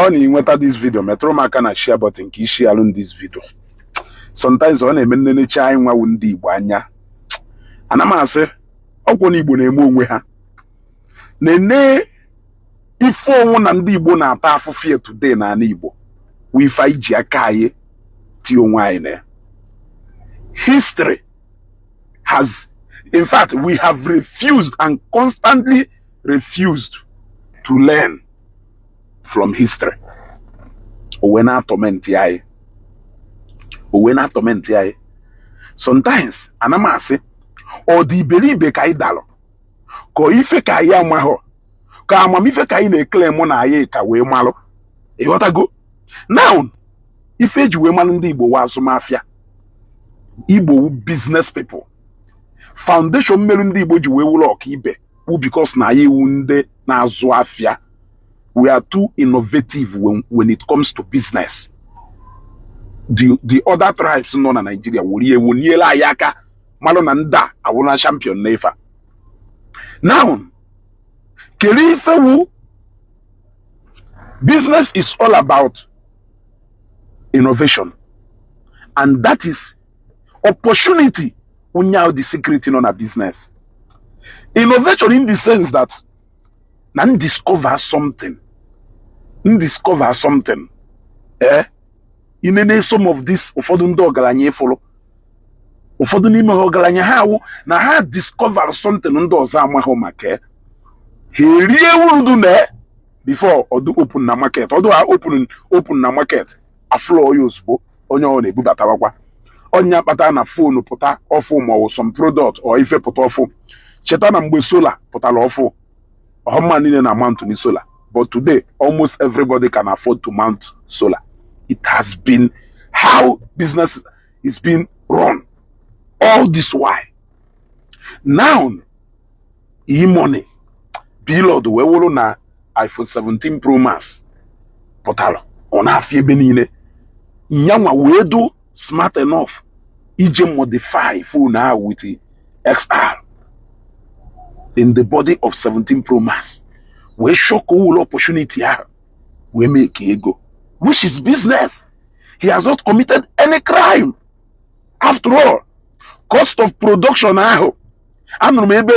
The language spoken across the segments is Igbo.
Ọ na ịnweta this video, metụrụ m aka na share button ka isi alụ this video. Sometimes ọ na-eme nnenechi anyị nwawu ndị Igbo anya. Ana m asị ọkwụ na Igbo na-eme onwe ha na-ene ife ọnwụ na ndị Igbo na-ata afụfụ ya today n'ala Igbo wụ ife anyị ji aka anyị tie onwe anyị na ya. History has, in fact, we have refused and constantly refused to learn from history. O wee na-atorment anyị, o wee na-atorment anyị. Sometimes ana m asị, ọ dị iberibe ka anyị dalụ, ka ife ka anyị amaghọ, ka amamife ka anyị na-ekele mụ na anyị ka wee malụ. Ịghọtago? Now, ife eji wee malụ ndị Igbo wa azụmahịa. Igbo wu business people. Foundation mmerụ ndị Igbo ji wee wụlọ ọka ibe wu because na anyị iwu ndị na-azụ afịa. We are too innovative when it comes to business. The other tribes nọ na Nigeria were ewu niele anyị aka, malụ na ndị a awụla champion n'ife a. Now, kedu ife wu business? Is all about innovation, and that is opportunity. Onye the secret nọ na business, innovation in the sense that na n discover something, n discover something, inene some of this, ụfọdụ ndị ọgaranya ịfụrụ, ụfọdụ n'ime ha ọgaranya ha awụ na ha discover something ndị ọzọ amaghị maka ya. Ha erie uru na before ọdụ open na market, ọdụ ha open na market, afụlọ ya ozugbo, onye ọ na-ebubatawakwa ọnya kpata na phone pụta ọfụ, ma ọ bụ some product or ife pụta ọfụ. Cheta na mgbe solar pụtara ọfụ, ọhụma niile na mount ni solar, but today almost everybody can afford to mount solar. It has been how business is being run all this while. Now, E-Money, Blord wee wụrụ na iPhone 17 Pro Max pụtara, ọ na-afịa ebe niile. Nyanwa wee do smart enough ije modify phone ahụ with XR in the body of 17 Pro Max, wee shock ụlọ opportunity ahụ, wee make ego, which is business. He has not committed any crime. After all, cost of production ahụ, anụrụ m ebe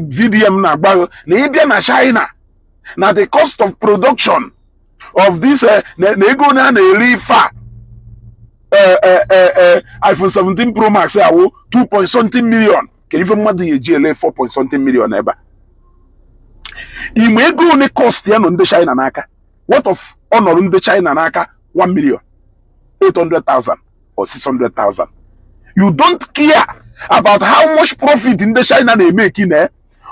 VDM na-agba na ịbịa na China na the cost of production of this na ego na a na-ere ife a, iPhone 17 Pro Max awụ 2 point something million. Kedu ife mmadụ ya eji ele 4 point something million ebe a? Ime ego one cost ya nọ ndị China n'aka. What of ọnọrọ ndị China n'aka 1 million 800,000 or 600,000? You don't care about how much profit ndị China na-emeki na,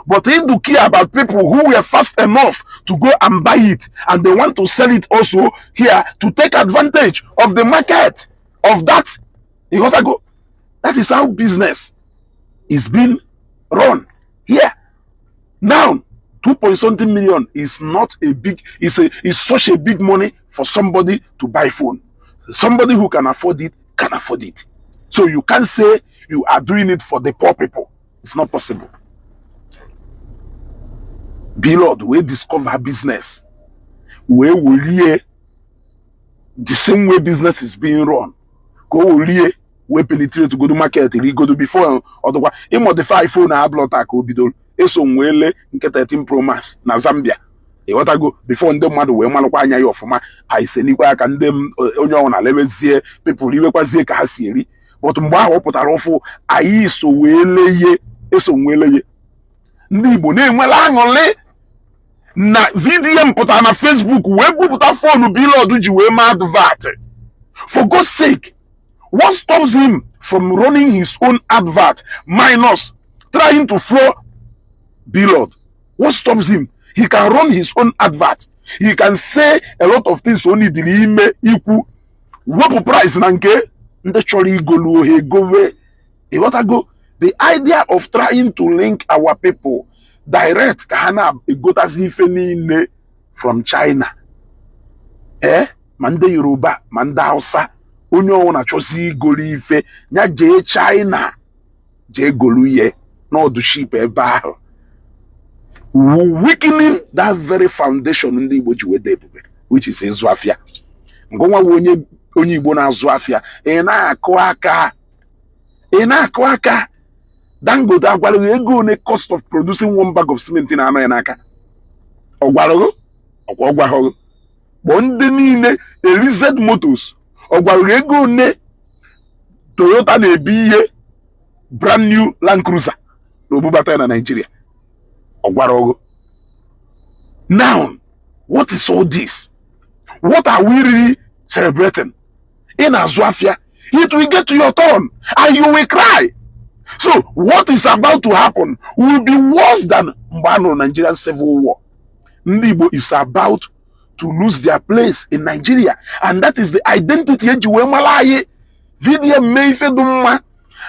but you do care about people who were fast enough to go and buy it, and they want to sell it also here to take advantage of the market of that. You got to go. That is how business is being run here. Now, 2 point something million is not a big, is such a big money for somebody to buy phone. Somebody who can afford it can afford it. So you can't say you are doing it for the poor people. It's not possible. Blord wee discover business, wee welie the same way business is being run, ka o welie wee penetrate godo market, rigodo before ọdụkwa ịmodify phone abụlọ taa ka o bidoro. Eso m wee lee nke 13 Pro Max na Zambia, ịghọtago, before ndị mmadụ wee malụkwa anya ya ọfụma. Anyị senikwa aka ndị m onye ọbụla lewezie people iwekwazie ka ha si eri. But mgbe ahụ ọ pụtara ụfụ, anyị so wee leye, eso wee leye. Ndị Igbo na-enwela aṅụrị na VDM pụtara na Facebook wee bupụta phone Blord ji wee mee advert. For God's sake, what stops him from running his own advert minus trying to floor Blord? What stops him? He can run his own advert. He can say a lot of things. Only dị ime ikwu wepụ price na nke ndị chọrọ igolu ohe egowe. Ịghọtago? The idea of trying to link our people direct ka ha na-egotazi ife niile from China, ma ndị Yoruba ma ndị Hausa, onye ọbụla chọzi igolu ife ya jee China jee golu ihe n'ọdụ ship ebe ahụ, weakening that very foundation ndị Igbo ji wee dị ebube. which is ịzụ afịa. Ngụnwa wụ onye Igbo na-azụ afịa, ị na-akụ aka, ị na-akụ aka. Dangote agwara gị ego one cost of producing one bag of cement na-anọ ya n'aka? Ọ gwara gị? Ọkwa ọ gwaghị gị? Kpọọ ndị niile Elizabeth Motors, ọ gwara gị ego one Toyota na-ebi ihe brand new Land Cruiser na obubata ya na Nigeria? Ọ gwara ọgụ? Now, what is all this? What are we really celebrating? Ị na-azụ afịa, it will get to your turn and you will cry. So what is about to happen will be worse than mgbe a nụrụ Nigerian Civil War. Ndị Igbo is about to lose their place in Nigeria, and that is the identity eji wee mara anyị. VDM mee ife dị mma,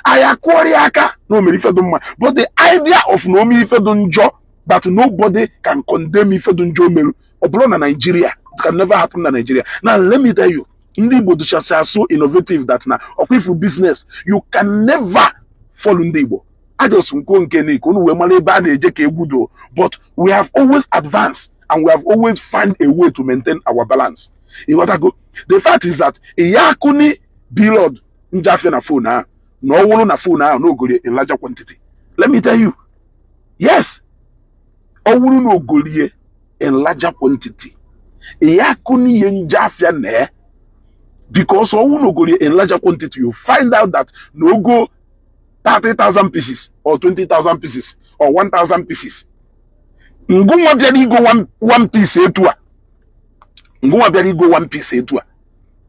anyị akụọrọ ya aka na o mere ife dị mma, but the idea of na ome ife dị njọ, that nobody can condemn ife dị njọ o meru, ọ bụrụ na Nigeria, it can never happen na Nigeria. Now let me tell you, ndị Igbo dụchacha so innovative that na ọkwa ifu business, you can never follow ndị Igbo. Ajọs nkwuo nke na unu wee mara ebe a na-eje ka egwu doo, but we have always advanced and we have always find a way to maintain our balance. Ịghọtago? The fact is that ya akụni bilod njafia na phone ahụ na ọ wụrụ na phone ahụ na ogolie in larger quantity. Let me tell you, yes, ọ wụrụ na ogolie in larger quantity, ya akụni ihe njafia na, because ọ wụrụ na ogolie in larger quantity, you find out that na ogo 30,000 pieces or 20,000 pieces or 1,000 pieces, ngụnwa bịara igo one piece etu a, ngụnwa bịara igo one piece etu a,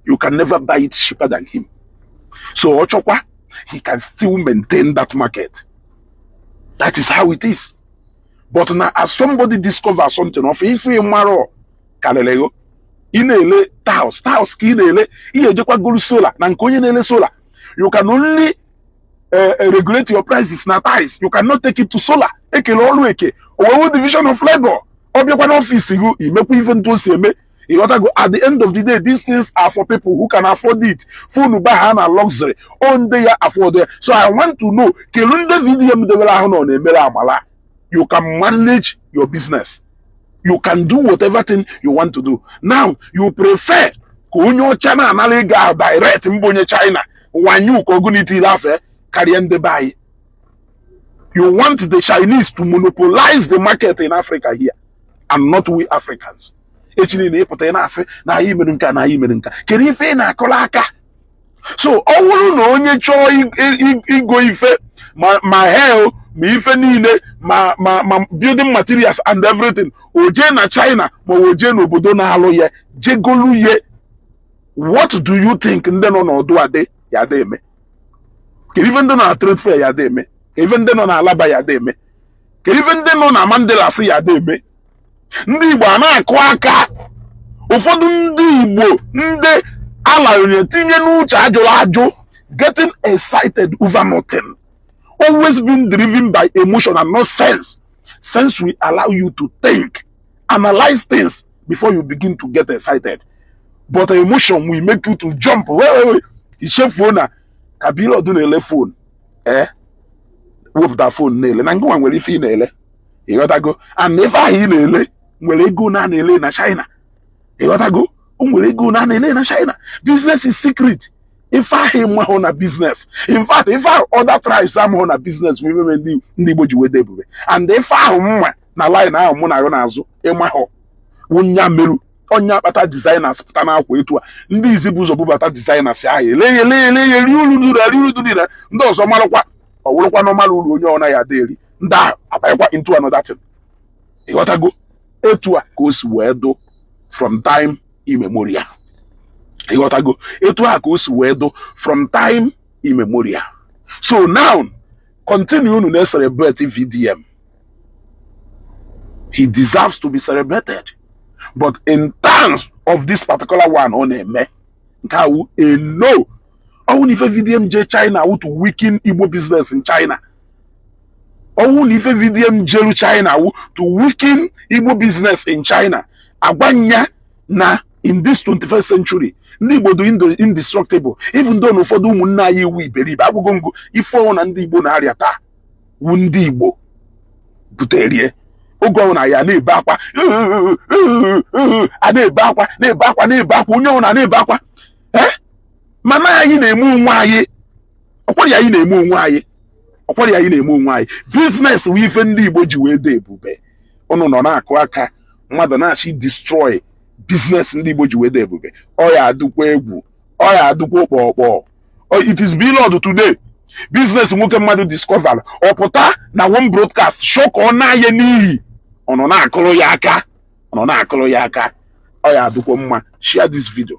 you can never buy it cheaper than him. So ọ chọkwa, he can still maintain that market. That is how it is. But na as somebody discover something of ife ịmarọ karịrị ego, ị na-ele tiles, tiles ka ị na-ele, ị ga-ejekwa golu solar na nke onye na-ele solar. You can only regulate your prices na tiles. You cannot take it to solar. Ekele ọrụ eke owewu division of labor. Ọ bịakwa n'ọfịs gị, imekwa ife ntu o si eme. Ịghọtago? At the end of the day, these things are for people who can afford it. Phone ba ha na luxury o, ndị ya afford ya. So I want to know, kelu ndị VDM debere ahụ na ọ na-emere amala. You can manage your business, you can do whatever thing you want to do. Now you prefer ka onye ọcha na-anara ego ahụ direct, mbụ onye China wanyu ka ogunitiri afe karịa ndị be anyị. You want the Chinese to monopolize the market in Africa here and not we Africans. Echi niile ịpụta, ị na-asị na anyị mere nka, na anyị mere nka. Kedu ife ị na-akọrọ aka? So ọ bụrụ na onye chọọ igo ife, ma hel, ma ife niile, ma building materials and everything, o jee na China ma o jee n'obodo na-alụ ya, jegolu ye. What do you think ndị nọ n'ọdụ ade ya ada eme? Kedu ife ndị nọ na trade fair ya ada eme? Kedu ife ndị nọ na Alaba ya ada eme? Kedu ife ndị nọ na Mandela sị ya ada eme? Ndị Igbo a na-akụ aka. Ụfọdụ ndị Igbo, ndị alarịrị tinye n'uche ajụrụ ajụ, getting excited over nothing, always being driven by emotion and not sense. Sense will allow you to think, analyze things before you begin to get excited, but emotion will make you to jump. Wait, wait, wait. Ichefuo na ka bilọdụ na-ele phone, ee, wepụta phone na-ele na ngụnwa nwere ife ị na-ele. Ịghọtago? And ife ahụ ị na-ele nwere ego na na-ele na China. Ịghọtago? O nwere ego na na-ele na China. Business is secret. Ife ahụ ịmahụ na business, in fact, ife ahụ other tribes amahụ na business bụ ime ndị Igbo ji wede ebube. And ife ahụ mma na line ahụ mụ na ahụ n'azụ ịmahụ wụnya meru onye akpata designers pụta n'akwa etu a. Ndị izi bụ ụzọ bubata designers ahụ, ele ya, ele ya, ele ya, eri uru duru, eri uru duru. Ndị ọzọ marakwa, ọ wụrụkwa normal uru onye ọ naghị ada eri, ndị ahụ abanyekwa into another thing. Ịghọtago? Etu a ka o si wee dụ from time immemorial. Ịghọtago? Etu a ka o si wee dụ from time immemorial. So now continue unu na-celebrate VDM. He deserves to be celebrated, but in terms of this particular one ọ na-eme nke awụ a no. Ọwụ na ife VDM je China wụ to weaken Igbo business in China. Ọwụ na ife VDM jelu China wụ to weaken Igbo business in China, agwanya na in this 21st century ndị Igbo dị indestructible, even though na ụfọdụ ụmụnne anyị iwu iberibe agwụgo ngụ ife ọnwụ na ndị Igbo na-arịa taa wu ndị Igbo buterie. Oge ọbụla ya na-ebe akwa, a na-ebe akwa, na-ebe akwa, na-ebe akwa, onye ọbụla na-ebe akwa. Ee, mana anyị na-eme onwe anyị ọkwari, anyị na-eme onwe anyị ọkwari, anyị na-eme onwe anyị. Business wụ ife ndị Igbo ji wee dị ebube. Ụnụ nọ na-akụ aka, mmadụ na-achị destroy business ndị Igbo ji wee dị ebube. Ọ ya adụkwa egwu, ọ ya adụkwa ụkpọkpọ. It is Blord today, business nwoke mmadụ discover, ọ pụta na one broadcast show ka ọ na-aya n'iyi. Ọ nọ na-akụrụ ya aka, ọ nọ na-akụrụ ya aka. Ọ ya adụkwa mma. Share this video.